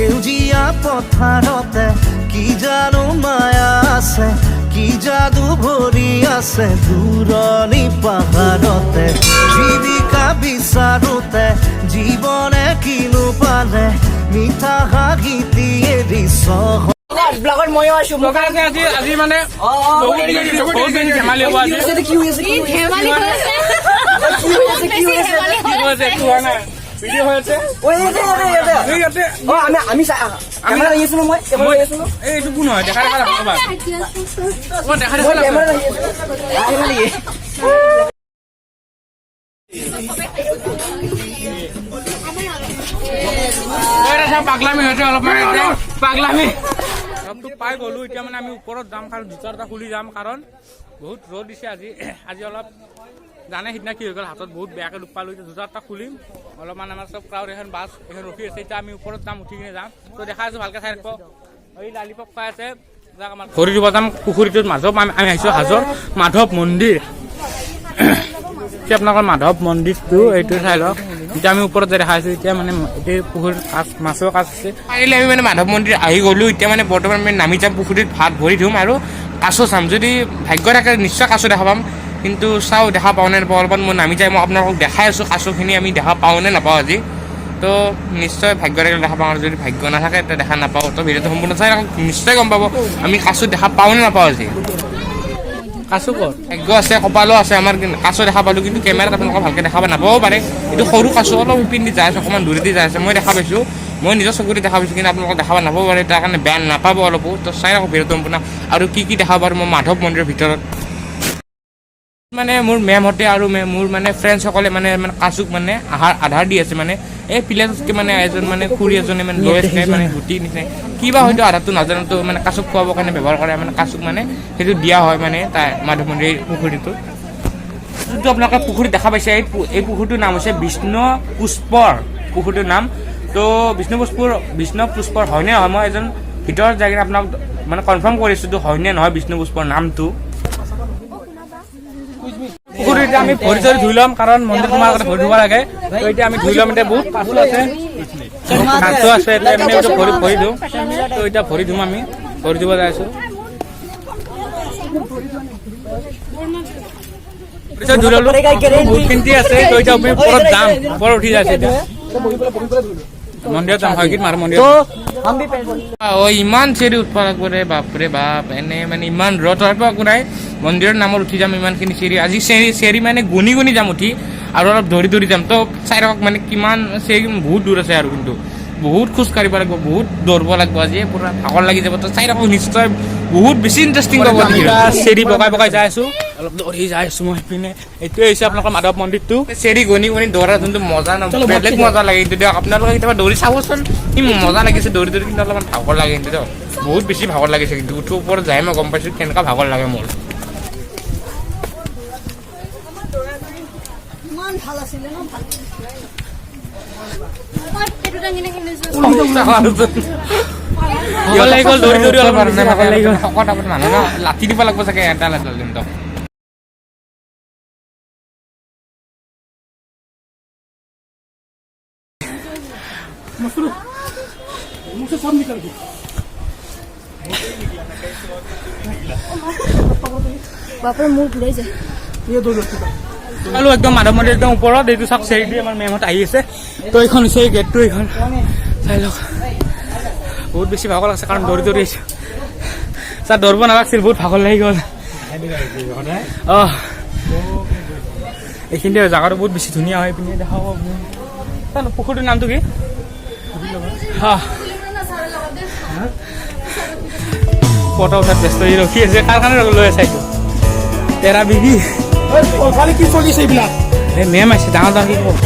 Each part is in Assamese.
সেউজীয়া পথাৰতে কি জানো মায়া আছে, কি যাদু ভৰি আছে দূৰণি পাহাৰতে। জীৱিকা বিচাৰোতে জীৱনে কিনো পালে, মিঠা হাঁহিটি এৰি চহ ব্লগত ময়ো আছো। আজি আজি মানে বহুত বেছি ধেমালি হ'ব আজি। কি হৈ আছে? কি ধেমালি হৈ আছে। হৈ আছে? কি হৈ আছে? কি হৈ আছে? একো হোৱা নাই, ভিডিঅ' হৈ আছে। ঐ, ইয়াতে, ইয়াতে, ইয়াতে। এই ইয়াতে। অ, আমি কেমেৰা লাগি আছো ন, মই কেমেৰা লাগি আছো ন। এই এইটো কোন হয়? দেখা দেখা ৰ'বা। অ, দেখা মই দেখা। কেমেৰা লাগি আছো, কেমেৰা লাগি। এটা চাওঁ, পাগলামি হৈছে অলপমান এতিয়া পাগলামি। চবটো পাই গ'লো। এতিয়া মানে আমি ওপৰত যাম, কাৰণ জোতা এটা খুলি যাম, কাৰণ বহুত ৰ'দ দিছে আজি। আজি অলপ জানে, সিদিনা কি হৈ গ'ল, হাতত বহুত বেয়াকৈ দুখ পালোঁ। এতিয়া জোতা এটা খুলিম অলপমান। আমাৰ চব ক্ৰাউড, এখন বাছ এখন ৰখি আছে। এতিয়া আমি ওপৰত যাম, উঠি কিনে যাম। তো দেখা আছোঁ, ভালকৈ চাই থাকক। এই লালিপপ খাই আছে। যাক, আমাৰ ভৰি দিব যাম পুখুৰীটোত। মাধৱ, আমি আমি আহিছোঁ হাজোৰ মাধৱ মন্দিৰ। এতিয়া আপোনালোকৰ মাধৱ মন্দিৰটো এইটো চাই লওক। এতিয়া আমি ওপৰত যাই দেখা আছো। এতিয়া মানে এতিয়া পুখুৰীত কাছ, মাছৰ কাছ আছে। ফাইনেলি আমি মানে মাধৱ মন্দিৰ আহি গ'লো। এতিয়া মানে বৰ্তমান আমি নামি যাম পুখুৰীত, ভাত ভৰি ধুম আৰু কাছ চাম। যদি ভাগ্য থাকে নিশ্চয় কাছ দেখা পাম, কিন্তু চাওঁ দেখা পাওঁ নে নাপাওঁ। অলপমান মই নামি যাই মই আপোনালোকক দেখাই আছোঁ কাছখিনি আমি দেখা পাওঁ নে নাপাওঁ আজি। তো নিশ্চয় ভাগ্য থাকিলে দেখা পাওঁ, আৰু যদি ভাগ্য নাথাকে তেতিয়া দেখা নাপাওঁ। তো ভিডিঅ'টো সম্পূৰ্ণ চাই থাকক, নিশ্চয় গম পাব আমি কাছ দেখা পাওঁ নে নাপাওঁ আজি। কাছো ক'ত? ভাগ্য আছে, কপালো আছে আমাৰ, কিন্তু কাছ দেখা পালোঁ, কিন্তু কেমেৰাত আপোনালোকক ভালকৈ দেখাব নাপাবও পাৰে। এইটো সৰু কাছ, অলপ ইপিনেদি যাই আছে, অকণমান দূৰেদি যাই আছে। মই দেখা পাইছোঁ, মই নিজৰ চকুৰে দেখা পাইছোঁ, কিন্তু আপোনালোকক দেখাব নাপাব পাৰে। তাৰ কাৰণে বেয়া নাপাব অলপো। তো চাই থাকক ভিডিঅ'টো সম্পূৰ্ণ আৰু কি কি দেখাব পাৰোঁ মই মাধৱ মন্দিৰৰ ভিতৰত। মানে মোৰ মেমহঁতে আৰু মোৰ মানে ফ্ৰেণ্ডসকলে মানে মানে কাচুক মানে আহাৰ আধাৰ দি আছে। মানে এই প্লেটতকৈ মানে এজন মানে খুৰী এজনে মানে লৈ আছে, মানে গুটি নিচিনা কিবা, হয়তো আধাৰটো নাজানো। তো মানে কাচুক খুৱাবৰ কাৰণে ব্যৱহাৰ কৰে, মানে কাচুক মানে সেইটো দিয়া হয় মানে তাই মাধৱ মন্দিৰ পুখুৰীটোত। যোনটো আপোনালোকে পুখুৰীত দেখা পাইছে, এই পুখুৰীটোৰ নাম হৈছে বিষ্ণু পুষ্পৰ পুখুৰীটোৰ নাম। তো বিষ্ণু পুষ্পৰ, বিষ্ণু পুষ্পৰ হয়নে নহয়, মই এজন ভিতৰত যাই কিনে আপোনাক মানে কনফাৰ্ম কৰিছোঁ এইটো হয়নে নহয় বিষ্ণু পুষ্পৰ নামটো। পুখুৰীত আমি ভৰি চৰি ধুই ল'ম, কাৰণ মন্দিৰ সোমোৱাৰ আগতে ভৰি ধুব লাগে। তো এতিয়া আমি ধুই ল'ম। এতিয়া বহুত কাছো আছে, কাছো আছে। এতিয়া আমি এইটো ভৰি ভৰি ধুম। তো এতিয়া ভৰি ধুম, আমি ভৰি ধুব যাই আছো। পিছত ধুই ল'লো, বহুতখিনি আছে। তো এতিয়া আমি ওপৰত যাম, ওপৰত উঠি যাইছো। এতিয়া মন্দিৰত যাম, হয়গীত মাৰ মন্দিৰত। हम भी অ, ইমান চিৰি উঠব লাগব ৰে, বাপৰে বাপ। এনে মানে ইমান ৰ'দ, তথাপিও একো নাই, মন্দিৰৰ নামত উঠি যাম ইমানখিনি চিৰি আজি। চিৰি চিৰি মানে গুণি গুণি যাম উঠি আৰু অলপ দৌৰি দৌৰি যাম। তো চাই থাকক মানে কিমান চিৰি, বহুত দূৰ আছে আৰু কিন্তু বহুত খোজ কাঢ়িব লাগিব, বহুত দৌৰিব লাগিব। আজি পুৰা ভাগৰ লাগি যাব। তো চাই থাকক, নিশ্চয় বহুত বেছি ইণ্টাৰেষ্টিং পাব। চিৰি বগাই বগাই যাই আছো, অলপ দৌৰি যাই আছো মই সেইপিনে। এইটোৱে হৈছে আপোনালোকৰ মাধৱ মন্দিৰটো। চিৰি গণি গণি দৌৰা যোনটো মজা ন, বেলেগ মজা লাগে কিন্তু দিয়ক। আপোনালোকে কেতিয়াবা দৌৰি চাবচোন, কি মজা লাগিছে দৌৰি দৌৰি। কিন্তু অলপমান ভাগৰ লাগে কিন্তু দিয়ক, বহুত বেছি ভাগৰ লাগিছে কিন্তু। উঠো ওপৰত যাই মই গম পাইছোঁ কেনেকুৱা ভাগৰ লাগে মোৰ। ইমান ভাল আছিলে ন, ভাল। সেইটো দাঙি দাঙি লৈ যোৱা। ভাগৰ লাগি গ'ল দৌৰি দৌৰি, অলপ ভাগৰ লাগি গ'ল। শকত আৱত মানুহ ন, লাঠি দিব লাগিব চাগে এটা লাঠি কিন্তু। বাপৰে, মোৰ ঘূৰাই যায়। পালো একদম মাধৱ মন্দিৰ একদম ওপৰত। এইটো চাওক, চিৰি দি আমাৰ মেমহঁত আহি আছে। তো এইখন হৈছে এই গেটটো, এইখন চাই লওক। বহুত বেছি ভাগৰ লাগছে, কাৰণ দৌৰি দৌৰি আহিছো। ছাৰ, দৌৰিব নালাগছিল, বহুত ভাগৰ লাগি গ'ল। অঁ, এইখিনিতে জাগাটো বহুত বেছি ধুনীয়া হয়। এইপিনে দেখাব আপুনি। ছাৰ, পুখুৰীটোৰ নামটো কি? হা, ফটো উঠাত ব্যস্ত হৈ ৰখি আছে। কাৰ কাৰণে লৈ আছে এইটো তেৰা বিবি? কি চলিছে এইবিলাক? এই মেম আহিছে, ডাঙৰ ডাঙৰ কি ক'ব।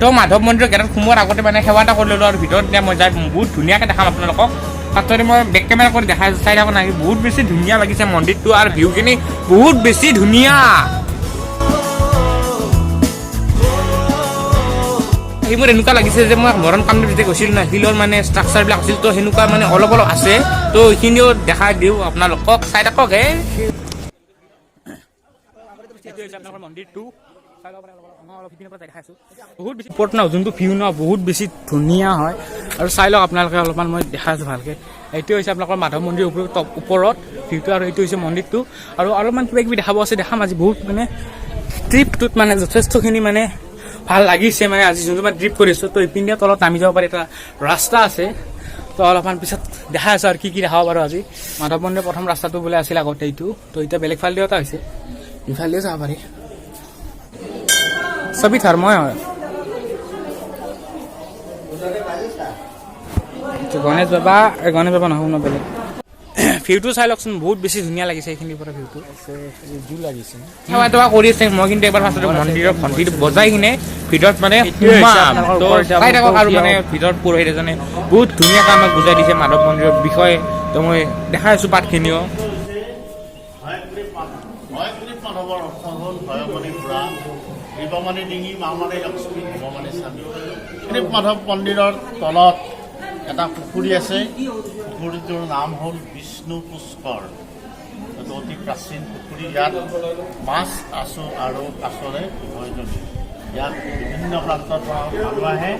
তো মাধৱ মন্দিৰৰ গেটত সোমোৱাৰ আগতে মানে সেৱা এটা কৰি ল'লোঁ আৰু ভিতৰত এতিয়া মই যাই বহুত ধুনীয়াকৈ দেখাম আপোনালোকক। তাতে মই বেক কেমেৰা কৰি দেখাই চাই থাকোঁ নাকি। বহুত বেছি ধুনীয়া লাগিছে মন্দিৰটো আৰু ভিউখিনি বহুত বেছি ধুনীয়া। আহি মোৰ এনেকুৱা লাগিছে যে মই মৰণ কামৰূপ যেতিয়া গৈছিলোঁ না, শিলৰ মানে ষ্ট্ৰাকচাৰবিলাক আছিল, তো সেনেকুৱা মানে অলপ অলপ আছে। তো এইখিনিও দেখাই দিওঁ আপোনালোকক, চাই থাকক হে। এইটো হৈছে আপোনালোকৰ মন্দিৰটো, চাই ল'ব পাৰে। অলপ অলপ অলপ সিপিনৰ পৰা দেখাই আছোঁ। বহুত বেছি ওপৰত ন যোনটো ভিউ ন, বহুত বেছি ধুনীয়া হয়। আৰু চাই লওক আপোনালোকে, অলপমান মই দেখাই আছোঁ ভালকৈ। এইটো হৈছে আপোনালোকৰ মাধৱ মন্দিৰৰ ওপৰত, টপ ওপৰত ভিউটো, আৰু এইটো হৈছে মন্দিৰটো। আৰু অলপমান কিবা কিবি দেখাব আছে, দেখাম। আজি বহুত মানে ট্ৰিপটোত মানে যথেষ্টখিনি মানে ভাল লাগিছে। মানে আজি যোনটো মানে ট্ৰিপ কৰিছোঁ, তো ইপিনে তলত নামি যাব পাৰি, এটা ৰাস্তা আছে। তো অলপমান পিছত দেখাই আছোঁ আৰু কি কি দেখাব পাৰোঁ আজি। মাধৱ মন্দিৰৰ প্ৰথম ৰাস্তাটো বোলে আছিল আগতে এইটো, তো এতিয়া বেলেগ ফালেদিও এটা হৈছে, ইফালেদিও যাব পাৰি। সবই ধৰ্মই হয়। এইটো গণেশ বাবা, এই গণেশ বাবা নহয়, কোনো বেলেগ। ভিউটো চাই লওকচোন, বহুত বেছি ধুনীয়া লাগিছে এইখিনিৰ পৰা ভিউটো। লাগিছে। সেৱা তেৱা কৰি আছে। মই কিন্তু এবাৰ ফাৰ্ষ্টতে মন্দিৰৰ ঘণ্টিটো বজাই কিনে ভিতৰত মানে সোমাম। তো চাই থাকক। আৰু মানে ভিতৰত পুৰোহিত এজনে বহুত ধুনীয়াকৈ আমাক বুজাই দিছে মাধৱ মন্দিৰৰ বিষয়ে, তো মই দেখাই আছোঁ পাতখিনিও। হয়গ্ৰীৱ মাধৱ। হয়গ্ৰীৱ মাধৱৰ অৰ্থ হ'ল হয় মানে ঘোঁৰা, গ্ৰীৱ মানে ডিঙি, মা মানে লক্ষ্মী, ভৱ মানে স্বামী। হয়গ্ৰীৱ মাধৱ মন্দিৰৰ তলত এটা পুখুৰী আছে। পুখুৰীটোৰ নাম হ'ল বিষ্ণু পুষ্কৰ। এইটো অতি প্ৰাচীন পুখুৰী। ইয়াত মাছ, আছু আৰু কাছৰে উভৈনদী। ইয়াত বিভিন্ন প্ৰান্তৰ পৰা মানুহ আহে।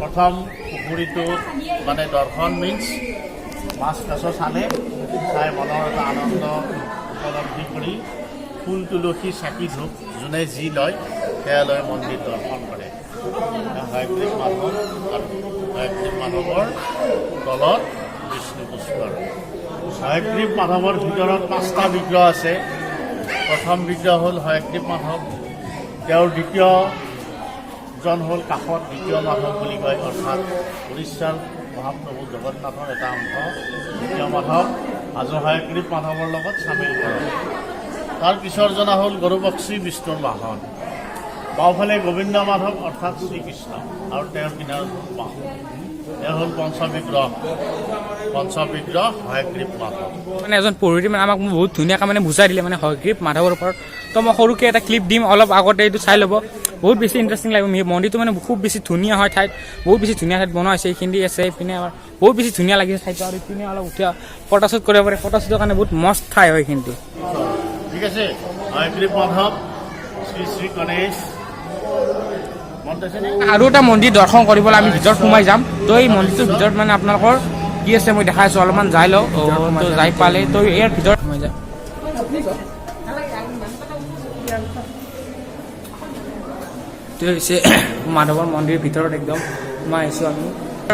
প্ৰথম পুখুৰীটোত মানে দৰ্শন, মিনছ মাছ কাছ চালে, চাই মনৰ এটা আনন্দ উপলব্ধি কৰি ফুল, তুলসী, চাকি, ধূপ যোনে যি লয় সেয়া লৈ মন্দিৰ দৰ্শন কৰে। হয়গ্ৰীৱ মাধৱ আৰু হয়গ্ৰীৱ মাধৱৰ তলত বিষ্ণু পুষ্কৰ। হয়গ্ৰীৱ মাধৱৰ ভিতৰত পাঁচটা বিগ্ৰহ আছে। প্ৰথম বিগ্ৰহ হ'ল হয়গ্ৰীৱ মাধৱ। তেওঁৰ দ্বিতীয়জন হ'ল কাষত দ্বিতীয় মাধৱ বুলি কয়, অৰ্থাৎ উৰিষ্যাৰ মহাপ্ৰভু জগন্নাথৰ এটা অংশ দ্বিতীয় মাধৱ হাজো হয়গ্ৰীৱ মাধৱৰ লগত চামিল কৰে। তাৰ পিছৰজনা হ'ল গৰুপক্ষী, বিষ্ণুৰ বাহন। বাওঁফালে গোবিন্দ মাধৱ, অৰ্থাৎ শ্ৰীকৃষ্ণ, আৰু তেওঁৰ কিনাৰত হ'ল বাহন। তেওঁ হ'ল পঞ্চবিগ্ৰহ, পঞ্চবিগ্ৰহ হয়গ্ৰীৱ মাধৱ। মানে এজন পুৰোহিতে মানে আমাক বহুত ধুনীয়াকৈ মানে বুজাই দিলে মানে হয়গ্ৰীৱ মাধৱৰ ওপৰত। তো মই সৰুকৈ এটা ক্লিপ দিম অলপ আগতে, এইটো চাই ল'ব, বহুত বেছি ইণ্টাৰেষ্টিং লাগিব। মন্দিৰটো মানে খুব বেছি ধুনীয়া হয় ঠাইত, বহুত বেছি ধুনীয়া ঠাইত বনোৱা হৈছে। এইখিনি আছে, এইপিনে আমাৰ বহুত বেছি ধুনীয়া লাগিছে ঠাইটো। আৰু ইপিনে অলপ উঠি ফটোশ্বুট কৰিব পাৰে, ফটোশ্বুটৰ কাৰণে বহুত মস্ত ঠাই হয় এইখিনিটো। ঠিক আছে। হয়গ্ৰীৱ মাধৱ, শ্ৰী শ্ৰী গণেশ, মনত আছেনে? আৰু এটা মন্দিৰ দৰ্শন কৰিবলৈ আমি ভিতৰত সোমাই যাম। তো এই মন্দিৰটোৰ ভিতৰত মানে আপোনালোকৰ কি আছে মই দেখাই আছো, অলপমান যাই লওঁ। তো যাই পালে তো ইয়াৰ ভিতৰত সোমাই যাম। এইটো হৈছে মাধৱৰ মন্দিৰ, ভিতৰত একদম সোমাই আহিছোঁ আমি।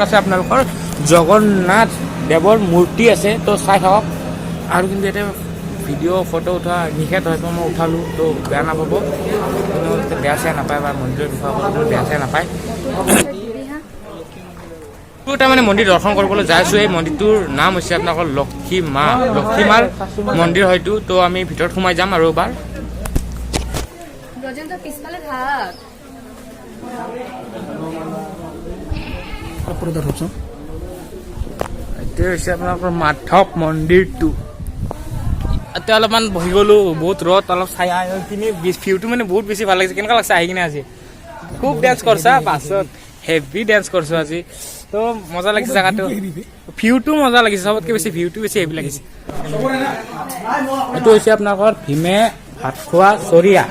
আছে আপোনালোকৰ জগন্নাথ দেৱৰ মূৰ্তি আছে, তো চাই থাকক। আৰু কিন্তু ইয়াতে ভিডিঅ' ফটো উঠা নিষেধ হয়, তো মই উঠালোঁ, তো বেয়া নাপাব কোনো, যাতে বেয়া চেয়া নাপায় বা মন্দিৰৰ বিষয়ে কোনো বেয়া চেয়া নাপায়। এইটো এটা মানে মন্দিৰ দৰ্শন কৰিবলৈ যাই আছোঁ। এই মন্দিৰটোৰ নাম হৈছে আপোনালোকৰ লক্ষী মা, লক্ষী মাৰ মন্দিৰ হয়তো। তো আমি ভিতৰত সোমাই যাম আৰু এবাৰ। ব্ৰজেন, তই পিছফালে থাক। এইটো হৈছে আপোনালোকৰ মাধৱ মন্দিৰটো। ইয়াতে অলপমান বহি গ'লো, বহুত ৰ'দ, অলপ চাই পিনে ভিউটো মানে বহুত বেছি ভাল লাগিছে। কেনেকুৱা লাগছে আহি কিনে আজি? খুব ডেন্স কৰছা বাছত, হেভি ডেন্স কৰছো আজি। তো মজা লাগিছে জেগাটো, ভিউটো মজা লাগিছে, চবতকে বেছি ভিউটো বেছি হেভি লাগিছে। এইটো হৈছে আপোনালোকৰ ভীমে ভাত খোৱা চৰিয়া।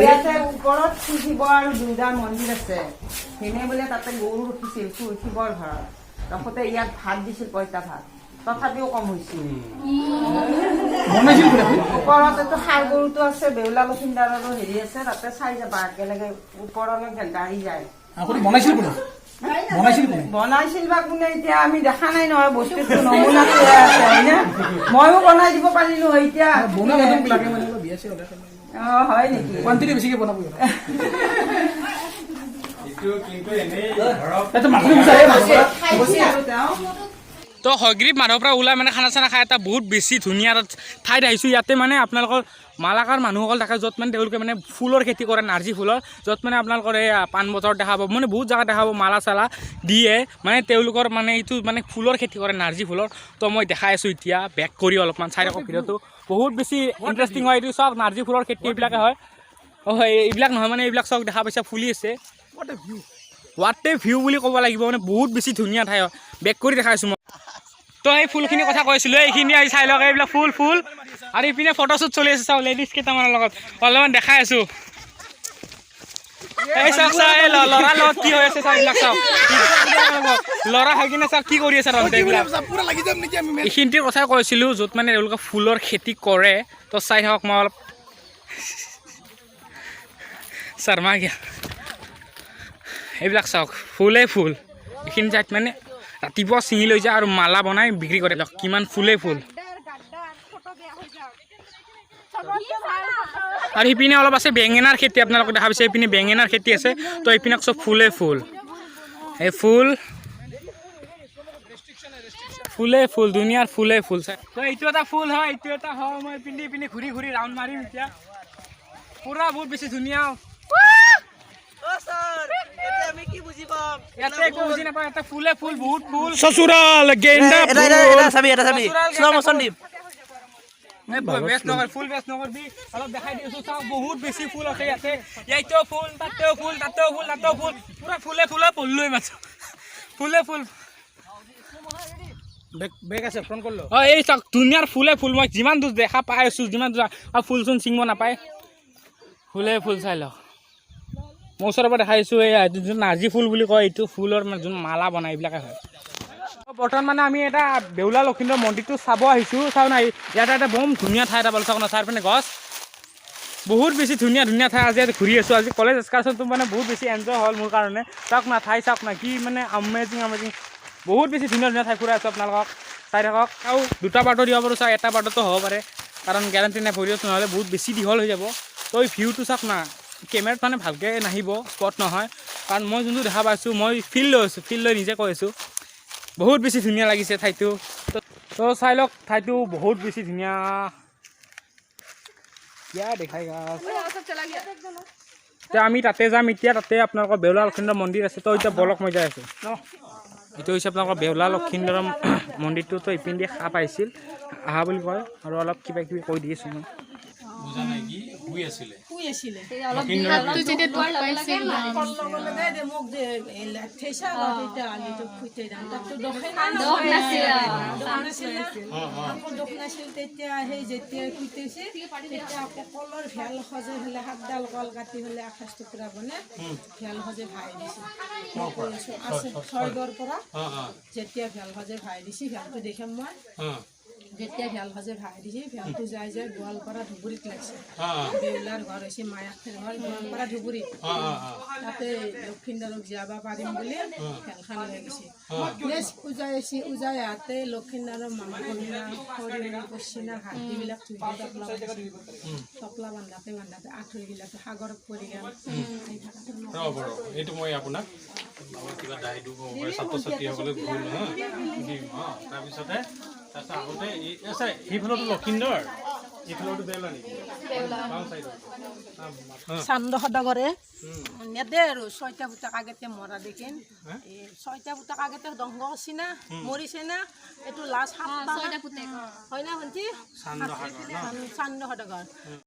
ইয়াতে ওপৰত শিৱ আৰু দুৰ্গাৰ মন্দিৰ আছে। ভীমে বোলে তাতে গৰু ৰখিছিল শিৱৰ ঘৰত, ৰখোতে ইয়াত ভাত দিছিল, পঁইতা ভাত, তথাপিও কম হৈছিল। ওপৰত এইটো ষাঁড় গৰুটো আছে, বেউলা লখিমদাৰৰো হেৰি আছে, তাতে চাই যাবা একেলগে, ওপৰলৈ গাড়ী যায়। বনাইছিল কোনে? বনাইছিল কোনে? বনাইছিল বা কোনে, এতিয়া আমি দেখা নাই নহয় বস্তুটো, নমুনাটোহে আছে, হয়নে? ময়ো বনাই দিব পাৰিলো হয় এতিয়া। বনোৱা মানুহ লাগে মানে অলপ বিয়া চিয়া হ'লে। অ, হয় নেকি? কোৱান্টিটি বেছিকে বনাব। এইটো মাথা বুজাই। খাইছে আৰু তেওঁ। তো হয়গ্ৰীৱ মাধৱৰ পৰা ওলাই মানে খানা চানা খাই এটা বহুত বেছি ধুনীয়া এটা ঠাইত আহিছোঁ। ইয়াতে মানে আপোনালোকৰ মালাকাৰ মানুহসকল থাকে, য'ত মানে তেওঁলোকে মানে ফুলৰ খেতি কৰে, নাৰ্জী ফুলৰ, য'ত মানে আপোনালোকৰ এই পাণ বজাৰত দেখা পাব, মানে বহুত জেগাত দেখা পাব, মালা চালা দিয়ে, মানে তেওঁলোকৰ মানে এইটো মানে ফুলৰ খেতি কৰে, নাৰ্জী ফুলৰ। তো মই দেখাই আছোঁ এতিয়া বেক কৰি অলপমান চাই থাকক ভিডিঅ'টো, বহুত বেছি ইণ্টাৰেষ্টিং হয় এইটো। চাওক, নাৰ্জী ফুলৰ খেতি এইবিলাকে হয়। অঁ, এইবিলাক নহয় মানে এইবিলাক চাওক, দেখা পাইছা, ফুলি আছে। What a view বুলি ক'ব লাগিব, মানে বহুত বেছি ধুনীয়া ঠাই হয়। বেক কৰি দেখাইছোঁ মই। তো এই ফুলখিনিৰ কথা কৈছিলোঁ, এইখিনি আহি চাই লওক, এইবিলাক ফুল ফুল। আৰু ইপিনে ফটোশ্বুট চলি আছে, চাওক, লেডিজ কেইটামানৰ লগত অলপমান দেখাই আছোঁ। এই চাওক, চাওক, এই ল'ৰাৰ লগত কি হৈ আছে চাওক, এইবিলাক চাওক, ল'ৰা হৈ কিনে চাওক কি কৰি আছে তহঁতে এইবিলাক। পুৰা লাগি যাম নেকি আমি? এইখিনিৰ কথাই কৈছিলোঁ, য'ত মানে তেওঁলোকে ফুলৰ খেতি কৰে। তো চাই থাকক, মই অলপ শৰ্মা গিয়া। এইবিলাক চাওক, ফুলেই ফুল। এইখিনি ঠাইত মানে ৰাতিপুৱা ছিঙি লৈ যায় আৰু মালা বনাই বিক্ৰী কৰে। লওক, কিমান ফুলেই ফুল। আৰু সিপিনে অলপ আছে বেঙেনাৰ খেতি, আপোনালোকে দেখা পাইছে, এইপিনে বেঙেনাৰ খেতি আছে। তো এইপিনে চব ফুলেই ফুল, এই ফুল, ফুলে ফুল, দুনিয়াৰ ফুলে ফুল। চাই তো এইটো এটা ফুল হয়, এইটো এটা হয়। মই পিন্ধি পিন্ধি ঘূৰি ঘূৰি ৰাউণ্ড মাৰিম এতিয়া পুৰা, বহুত বেছি ধুনীয়া। ইয়াতে একো বুজি নাপাওঁ, ইয়াতে ফুলে ফুল, বহুত ফুল। সসুৰাল গেন্দা। এটা এটা এটা চাবি, এটা চাবি, স্ল মোচন দিম। বেষ্ট নকৰ, ফুল বেষ্ট নকৰবি। অলপ দেখাই দিছোঁ, চাওক, বহুত বেছি ফুল আছে ইয়াতে। ইয়াতেও ফুল, তাতেও ফুল, তাতেও ফুল, তাতেও ফুল, পুৰা ফুলে ফুলে পল্লোৱে মাছ, ফুলে ফুল। বেগ আছে, ফোন কৰলো। অঁ, এই চাওক, ধুনীয়াৰ ফুলে ফুল। মই যিমান দূৰ দেখা পাই আছোঁ, যিমান দূৰ আৰু ফুল চুল ছিঙিব নাপায়, ফুলে ফুল চাই লওক। মই ওচৰৰ পৰা দেখাই আছোঁ, এই যোন নাৰ্জী ফুল বুলি কয়, এইটো ফুলৰ মানে যোন মালা বনায় এইবিলাকে হয়। বৰ্তমান মানে আমি এটা বেউলা লক্ষিন্দৰ মন্দিৰটো চাব আহিছোঁ। চাওঁ না, ইয়াতে এটা বম ধুনীয়া ঠাই এটা পালোঁ। চাওক না, চাৰিপিনে গছ, বহুত বেছি ধুনীয়া ধুনীয়া ঠাই। আজি ইয়াতে ঘূৰি আছোঁ। আজি কলেজ এক্সকাৰ্চনটো মানে বহুত বেছি এনজয় হ'ল মোৰ কাৰণে। চাওক না ঠাই, চাওক না, কি মানে আমেজিং আমেজিং, বহুত বেছি ধুনীয়া ধুনীয়া ঠাই ফুৰাই আছোঁ আপোনালোকক। চাই থাকক। আৰু দুটা পাৰ্টো দিব পাৰোঁ, চাওক, এটা পাৰ্টতো হ'ব পাৰে, কাৰণ গেৰাণ্টি নাই ভিডিঅ'টো, নহ'লে বহুত বেছি দীঘল হৈ যাব। তো এই ভিউটো চাওক না, কেমেৰাত মানে ভালকৈ নাহিব, স্পট নহয়, কাৰণ মই যোনটো দেখা পাইছোঁ, মই ফিল লৈ আছোঁ, ফিল লৈ নিজে কৈ আছোঁ, বহুত বেছি ধুনীয়া লাগিছে ঠাইটো। তো চাই লওক, ঠাইটো বহুত বেছি ধুনীয়া। কিয়া দেখাই। এতিয়া আমি তাতে যাম এতিয়া, তাতে আপোনালোকৰ বেউলা লক্ষিন্দৰ মন্দিৰ আছে। তো এতিয়া বলক, মই যাই আছোঁ। এইটো হৈছে আপোনালোকৰ বেউলা লক্ষিন্দৰ মন্দিৰটো। তো ইপিন দি সাপ আহিছিল আহা বুলি কয়, আৰু অলপ কিবা কিবি কৈ দি আছোঁ মই। যেতিয়া দুখ পাইছিল। দুখ নাছিল তেতিয়া, সেই যেতিয়া কুটিছে তেতিয়া আকৌ কলৰ ভেল সজাই পেলাই, সাতডাল কল কাটি পেলাই আঠাইছ টুকুৰা বনাই ভেল সজাই ভাই দিছে আছে স্বৰ্গৰ পৰা। যেতিয়া ভেল সজাই ভাই দিছে, ভেলটো দেখে মই, যেতিয়া ভেল সজাই ভাই দিছে, ভেলটো যাই যাই গোৱালপাৰা ধুবুৰীত লাগছে। বেউলাৰ ঘৰ হৈছে মায়াক্ষীৰ ঘৰ গোৱালপাৰা ধুবুৰীত। তাতে লক্ষিন্দৰক জীয়াব পাৰিম বুলি ভেলখন লৈ গৈছে। নেক্সট উজাই আহিছে, উজাই আহোঁতে লক্ষিন্দৰৰ মাংসবিলাক সৰি পশ্চিনা হাড্ডিবিলাক ধুই টপলা বান্ধিছে। টপলা বান্ধাতে বান্ধাতে আঁঠুৰগিলাটো সাগৰত পৰি গ'ল। ৰ'ব ৰ'ব, এইটো মই আপোনাক কিবা দায় দোষ হ'ব পাৰে, ছাত্ৰ ছাত্ৰীসকলে ভুল হা দিম। অঁ, তাৰপিছতে তাৰপিছত আহোঁতে আচ্ছা, সেইফালতো লক্ষিন্দৰ, এইফালতো বেউলা নেকি? বাওঁ চাইডত। চান্দ সদাগৰে নেদে আৰু ছয়টা পুতেক আগতে মৰা দেখিন, এই ছয়টা পুতেক আগতে ধ্বংস কৰিছে না, মৰিছে না, এইটো লাষ্ট সাতটা হয় না ভণ্টি? চান্দ সদাগৰ।